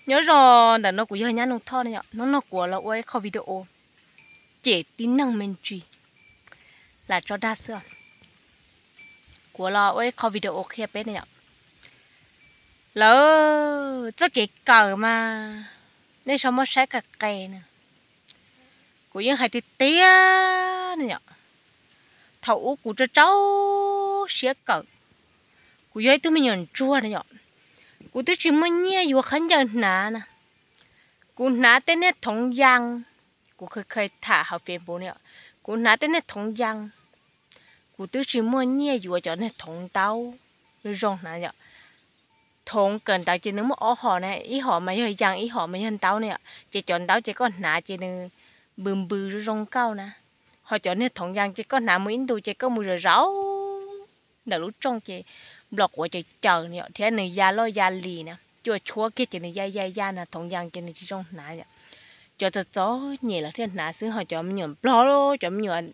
Nyob zoo, ntawm no kuv yog Nyab Nus Thoj ne yom. Hnub no kuv los ua ib qho video cem tib neeg me ntsis, lam tso dag xwb. Kuv los ua ib qho video qhia peb ne yom. Lawv txoj kev kawm mas nej sau muab saib qe qe na. Kuv yeej hais tiag tiag ne yom, thaum ub kuv rau rau siab kawm, kuv yog ib tug me nyuam ntsuag ne yom, kuv twb tsis muaj nyiaj yuav khaub ncaws hnav na. Kuv hnav tej niag thoov yaa, kuv kha kha tham hauv Facebook ne yom, kuv hnav tej niag thoov yaa, kuv twb tsis muaj nyiaj yuav cov niag thoov ntaub zoo hnav yom. Thoov kawm ntawv ces nws muaj ob hom na, ib hom mas yog yaa, ib hom mas yog ntaub ne yom. Ces cov ntaub ces koj hnav ces nws npws npws zoo zoo nkauj na. Ho cov niag thoov yaa ces koj hnav mus ib ntus ces koj mus zaum zaum ntawm lub rooj ces nplos quav caws caws ne yom, thiab nws ya loj ya lis na, cua tshuab kiag ces nws ya ya ya na, thoov yaa ces nws tsis zoo hnav yom. Cov txom txom nyem lawv thiaj hnav xwb, ho cov me nyuam nplog, cov me nyuam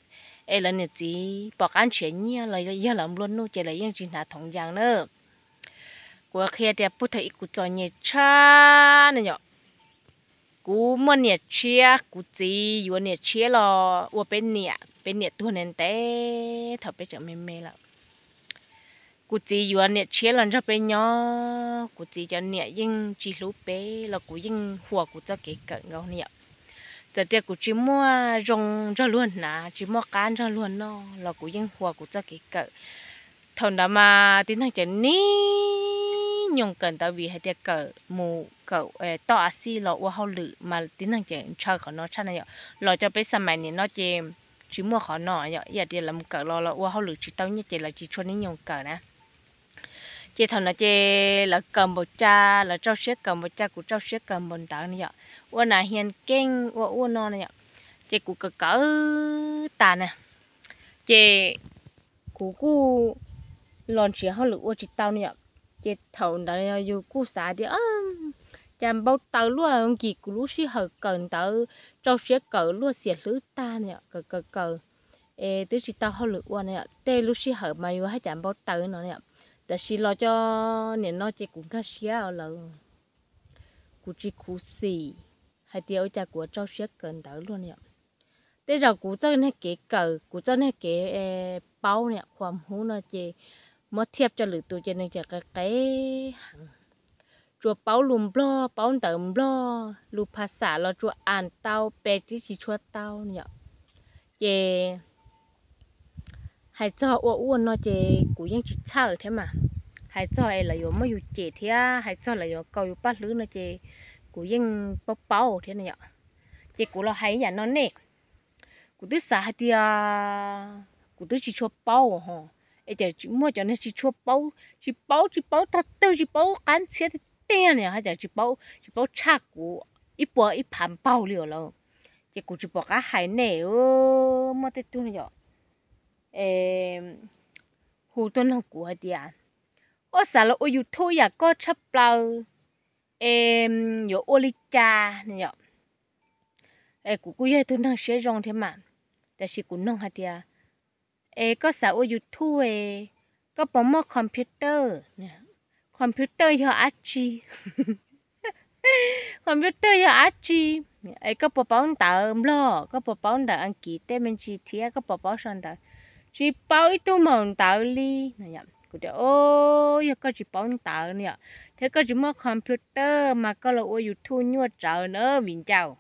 es lawv niam txiv pom qab nrhiav nyiaj los yog lawv nplua nuj ces lawv yeej tsis hnav thoov yaa na. Kuv qhia tias puag thaum ub kuv txom nyem tshaj ne yom. Kuv muaj niam tshiab, kuv txiv yuav niam tshiab los ua peb niam, peb niam tuag ntev ntev thaum peb tseem me me lawm. Kuv txiv yuav niam tshiab los nrog peb nyob, kuv txiv cov niam yeej tsis hlub peb los kuv yeej huas kuv txoj kev kawm nkaus ne yom. Txawm tias kuv tsis muaj zoo nrog luag hnav, tsis muaj qab nrog luag noj los kuv yeej huas kuv txoj kev kawm. Thaum ntawd mas tib neeg cov niag nyoog kawm ntawv vim hais tias kawm mus kawm toj a xij los ua hauj lwm mas tib neeg cov ntshaw qhov no tshaj na yom. Los cov peb xa mais nim no ces tsis muaj qhov no yom, ib yam tias lawv mus kawm los los ua hauj lwm tsis tau nyiaj ces lawv tsis tshua niaj nyoog kawm na. Ces thaum no ces lawv kawm npaum cas, lawv rau siab kawm npaum cas kuv rau siab kawm npaum ntawd ne yom. Ua nas hias keej ua ua no ne yom. Ces kuv kawm kawm tas na, ces kuv kuj los nrhiav hauj lwm ua tsis tau ne yom. Ces thaum ntawd yus kuj xav tias cas npau taws luaj, nkim kuv lub sij hawm kawm ntawv, rau siab kawm luaj xiam hlwb tag ne yom, kawm kawm kawm es twb tsis tau hauj lwm ua ne yom, tej lub sij hawm mas yuav haj cas npau taws no ne yom. Tab sis los cov nim no ces kuv nkag siab lawm, kuv tsis khuv xim hais tias ua cas kuv rau siab kawm ntawv luaj ne yom. Tej zaum kuv txoj niag kev kawm, kuv txoj niag kev paub ne, qhuas hmub no ces muab thiaj rau lwm tus ces nws ces qe qe heev. Tsuas paub lus nplog, paub ntawv nplog, lus phas xam los tsuas am tau pes twb tsis tshua tau ne yom. Ces hais txog ua ua no ces kuv yeej tsis txhawj thiab mas. Hais txog es lawv yuav muab yus cem thiab hais txog lawv yuav kaus yus paj hlwb no ces kuv yeej paub paub thiab ne yom. Ces kuv los hais ib yam no nej, kuv twb xav hais tias kuv twb tsis tshua paub ho, es cas tsis muaj cov niag tsis tshua paub, tsis paub tsis paub tog twg, tsis paub qab ntxhiab tiag tiag ne, haj cas tsis paub, tsis paub tshaj kuv ib puas ib phav npaug li os lawm. Ces kuv tsis pom qab hais nej, muaj tej tug ne yom, hu tuaj nug kuv hais tias, ua xav los ua YouTube yam koj tshaj plaws, es yuav ua li cas ne yom. Es kuv kuj yog ib tug neeg siab zoo thiab mas, tab sis kuv nug hais tias, es koj xav ua YouTube, koj puas muaj computer? Computer yog dab tsi? Computer yog dab tsi? Es koj puas paub ntawv nplog, koj puas paub ntawv askiv tej me ntsis thiab koj puas paub sau ntawv? Tsis paub ib tug maum ntawv li. Kuv tias, o, yog koj tsis paub ntawv ne yom, thiab koj tsis muaj computer mas koj los ua YouTube nyuaj tsawv na viv ncaus.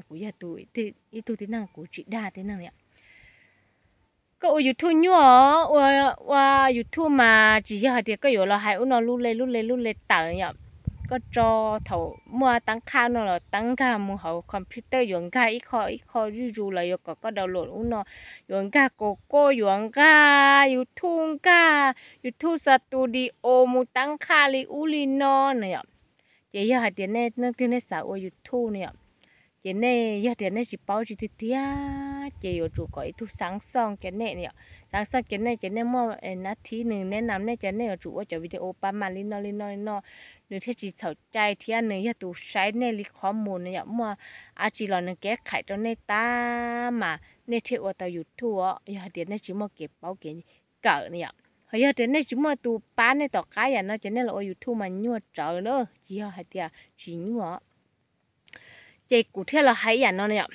Kuv yog ib tug tib neeg kuv tsis dag tib neeg yom. Koj ua YouTube nyuaj os, ua YouTube mas tsis yog hais tias koj yuav los hais ub no lub le lub le lub le tawm yom. Koj tso, thaum muaj tab qhaj no los tab nkag mus hauv computer yuav nkag ib qho ib qho zuj zus, lawv yuav kom koj download ub no, yuav nkag Google, yuav nkag YouTube, nkag YouTube Studio mus tab qhaj li ub li no na yom. Ces yog hais tias nej leej twg nej xav ua YouTube ne yom, ces nej yog tias nej tsis paub tsis tiag tiag ces yuav tsum kom ib tug xav xoj kiag nej ne yom. Xav xoj kiag nej ces nej muaj nab thib nws neb nam nej ces nej yuav tsum ua cov video pa mas li no li no li no, nws thiaj tsis txhaum cai thiab nws yog tus saib nej li qhov mus ne yom. Muaj dab tsi los nws keb qhais rau nej tab mas nej thiaj ua tau YouTube os, yog hais tias nej tsis muaj kev paub kev kawm ne yom. Yog tias nej tsis muaj tus pab nej tom qab yam no ces nej los ua YouTube mas nyuaj tsawv na, tsis yog hais tias tsis nyuaj. Ces kuv thiaj los hais yam no na yom,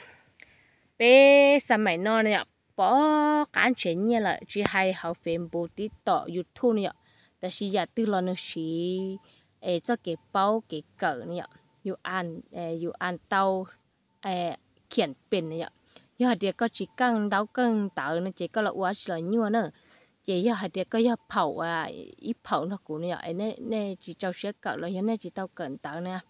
peb xa maim no na yom, pom qab nrhiav nyiaj lawm tsis hais hauv Facebook, TikTok, YouTube na yom, tab sis yam twg los nws siv es txoj kev paub kev kawm na yom, yus a tau khiam pes na yom. Yog hais tias koj tsis keej ntaub keej ntawv no ces koj los ua tsis los nyuaj na. Ces yog hais tias koj yog phaum ib phaum nrog kuv na yom, nej tsis rau siab kawm los yog nej tsis tau kawm ntawv na,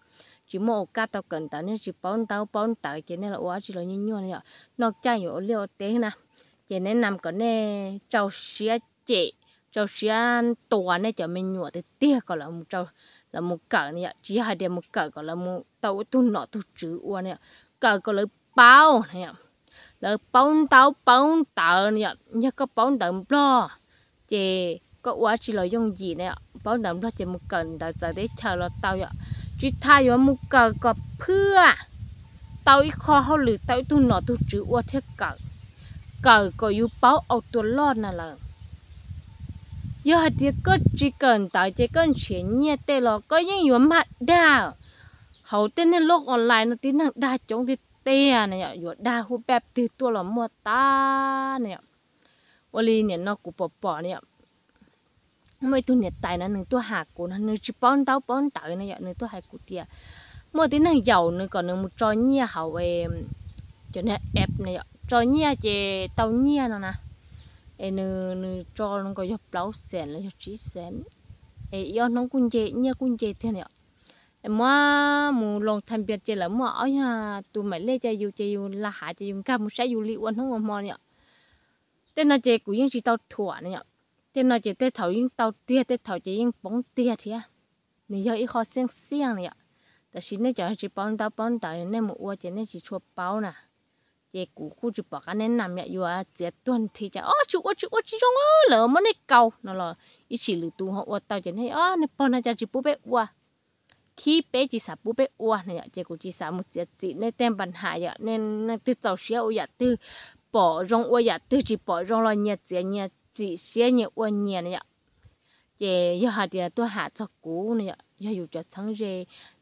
tsis muaj ua kaj tau kawm ntawv, nej tsis paub ntaub paub ntawv ces nej los ua tsis los nyuaj nyuaj na yom, noj caij yuav ua liaj ua teb na. Ces nej nam kom nej rau siab cem, rau siab ntuas nej cov me nyuam tiag tiag kom lawv mus kawm na yom, tsis yog hais tias mus kawm kom lawv mus tau ua tug nom tug tswv ua na yom, kawm kom lawv paub na yom, lawv paub ntaub paub ntawv na yom. Yog koj paub ntawv Nplog ces koj ua tsis los yooj yim na yom, paub ntawv Nplog ces mus kawm ntawv txawv teb chaws los tau yom, tsis tas yuav mus kawm kom phwj tau ib qho hauj lwm tau ib tug nom tug tswv ua thiab kawm, kawm kom yus paub au tua loj na lawm. Yog hais tias koj tsis kawm ntawv ces koj nrhiav nyiaj tej los koj yeej yuav mag dag. Hauv tej neeg loj online no tib neeg dag coob tiag tiag na yom, yuav dag hu paj twg tuaj los muaj tag na yom. Ua li nim no kuv pom pom na yom, muaj ib tug niam tais na nws tuaj has kuv no, nws tsis paub ntaub paub ntawv na yom, nws tuaj hais kuv tias muaj tib neeg yaum nws kom nws mus tso nyiaj hauv cov niag app na yom, tso nyiaj ces tau nyiaj no na. Es nws tso nkaus yog plaub xees los yog tsib xees, es ib ob hnub kuj nce, nyiaj kuj nce tiag na yom. Es muab mus loos thas npias ces lawv muaj ob yog tus maim lej cia yus ces yus la hav ces yus nkag mus saib yus li ua hnub ua hmo na yom. Tej no ces kuv yeej tsis tau thuam na yom. Tej no ces tej thaum yeej tau tiag, tej thaum ces yeej poob tiag thiab. Nws yog ib qho xiaj xiaj na yom. Tab sis nej cov tsis paub ntaub paub ntawv nej mus ua ces nej tsis tshua paub na. Ces kuv kuj tsis pom qab nej nam yom, yuav txiav tuag nthi cas, o tsis ua tsis ua tsis zoo lawm muab nej kaus no los ib sim lwm tus ho ua tau ces nej, o nej pog no cas tsis pub peb ua, khib peb tsis xav pub peb ua na yom. Ces kuv tsis xav mus txiav txim nej tej npas has yom, nej leej twg txaus siab ua yam twg, pom zoo ua yam twg, tsis pom zoo los nyias txiav nyias txim siab nyias ua nyias na yom. Ces yog hais tias tuaj ham txog kuv no yom, yog yus cov txheeb ze,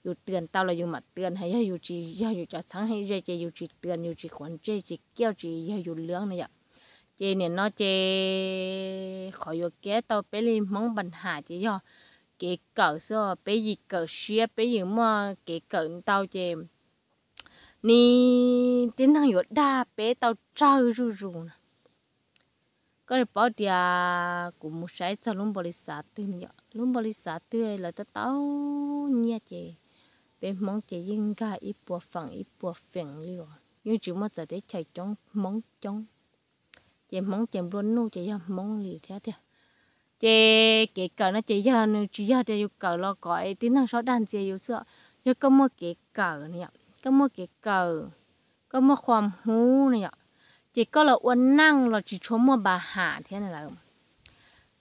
yus twm tau los yus mam twm, yog yus tsis yog yus cov txheeb ze ces yus tsis twm, yus tsis quav ntsej tsis kiaj, tsis yog yus lwm no yom. Ces nim no ces qhov yuav kev tau peb li Hmoob npas has ces yog kev kawm xwb, peb yim kawm siab, peb yim muaj kev kawm ntau ces nim tib neeg yuav dag peb tau tsawg zuj zus na. Koj paub tias kuv mus saib txog lub npaum li xav twg no yom, lub npaum li xav twg lawv tau tau nyiaj ces peb Hmoob ces yeej nkag ib puas feem ib puas feem li os, yeej tsis muaj txawv teb chaws coob Hmoob coob. Ces Hmoob ces nplua nuj ces yog Hmoob li thiab tiag. Ces kev kawm no ces yog nws tsis yog tias yus kawm los kom es tib neeg sob dag ntxias yus xwb. Yog koj muaj kev kawm no yom, koj muaj kev kawm, koj muaj qhua hmub no yom, ces koj los ua neej los tsis tshua muaj npas has thiab na lawm.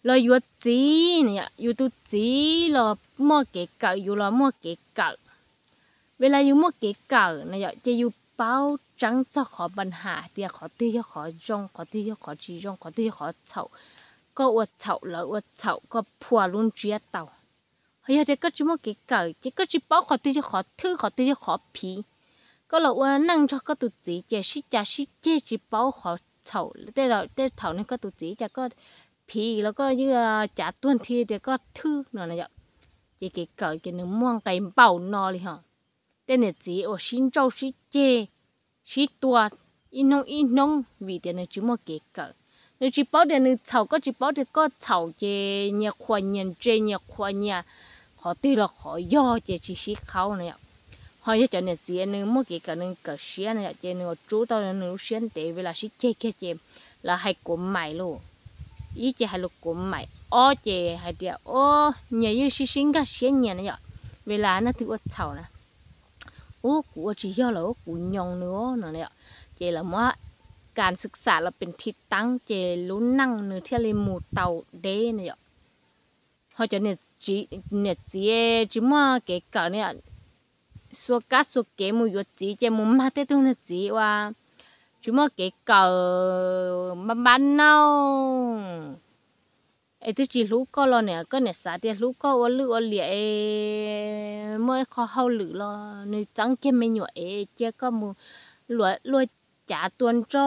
Los yuav txiv no yom, yus tus txiv los muaj kev kawm, yus los muaj kev kawm. Vim li yus muaj kev kawm na yom, ces yus paub tseeb txog qhov npas has tias qhov twg yog qhov zoo, qhov twg yog qhov tsis zoo, qhov twg yog qhov txhaum. Koj ua txhaum, lawv ua txhaum, koj phua lub ntsiab tau. Ho yog tias koj tsis muaj kev kawm ces koj tsis paub qhov twg yog qhov thwj, qhov twg yog qhov phiv. Koj los ua neej nrog koj tus txiv ces sib cav sib ceg tsis paub qhov txhaum. Tej thaum ne koj tus txiv cas koj phiv los koj yeej cav tuag nthi tias koj thwj no na yom. Ces kev kawm ces nws muaj nqe npaum no li ho. Tej niam txiv uas sib ntsauj sib ceg, sib tua ib hnub ib hnub vim tias nws tsis muaj kev kawm. Nws tsis paub tias nws txhaum, koj tsis paub tias koj txhaum ces nyias qhuas nyias ntse, nyias qhuas nyias, qhov twg los qhov yog ces tsis sib qhaub na yom. Ho yog cov niam txiv nws muaj kev kawm, nws kawm siab na yom, ces nws ua rub tau nws lub siab ntev, vim lawv sib ceg kiag ces lawv hais kuv maim lauj. Ib ces hais lus kuv maim, ob ces hais tias o nyias yeej sib sib nkag siab nyias na yom, vim lawv leej twg ua txhaum na. Ub kuv ua tsis yog lawm, kuv nyoo nws no na yom. Ces lawv muab kas xwm xam los pes thi teeb ces lub neej nws thiaj li mus tau deb na yom. Ho cov niam txiv tsis muaj kev kawm na yom, xuas kab xuas kev mus yuav txiv ces mus mag tej tug niag txiv uas tsis muaj kev kawm, npab npab nauj, es twb tsis hlub koj los niam, koj niam xav tias hlub koj ua lwj ua liam es muaj ib qho hauj lwm los nws txeeb kiag me nyuam es cia koj mus luaj cav tua nroj.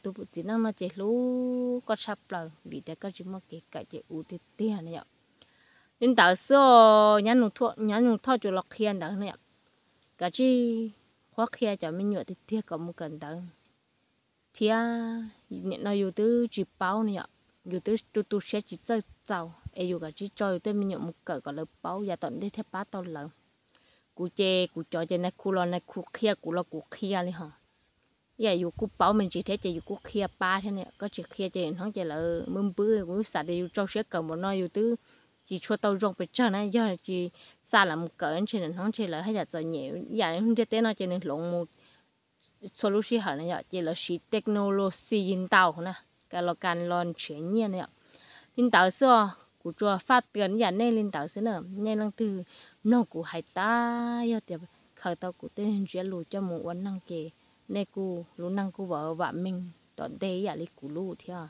Tus txiv neej no ces hlub koj tshaj plaws vim tias koj tsis muaj kev kawm ces ua tiag tiag na yom. Li ntawd xwb os, Nyab Nus Thoj tsuas los qhia ntawd na yom. Kav tsij qhuab qhia cov me nyuam tiag tiag kom mus kawm ntawv thiab. Nim no yus twb tsis paub ne yom, yus twb tu tu siab tsis txawj txaus es yus kav tsij tso yus tej me nyuam mus kawm kom lawv paub yav tom ntej thiaj pab tau lawv. Kuv ces kuv cov ces nais khu los nais khu, qhia kuv los kuv qhia li hos. Ib yam yus kuj paub me ntsis thiab ces yus kuj qhia pab thiab ne, koj tsis qhia ces hnub ces lawv npwb npwb. Kuv xav tias yus rau siab kawm npaum no yus twb tsis tshua tau zoo pes tsawg na, yog tsis xa lawv mus kawm ntshe hnub ntshe lawv haj yam txom nyem. Ib yam ntiaj teb no ces nws hloov mus txhua lub sij hawm na yom, ces lawv siv technology ntau na, ka los ka los nrhiav nyiaj na yom. Li ntawd xwb os, kuv tsuas faj tias ib yam nej li ntawd xwb na. Nej leej twg mloog kuv hais tas yog tias khaws tau kuv tej ntsiab lus coj mus ua neej ces nej kuj lub neej kuj vam vam meej tom ntej ib yam li kuv lub thiab.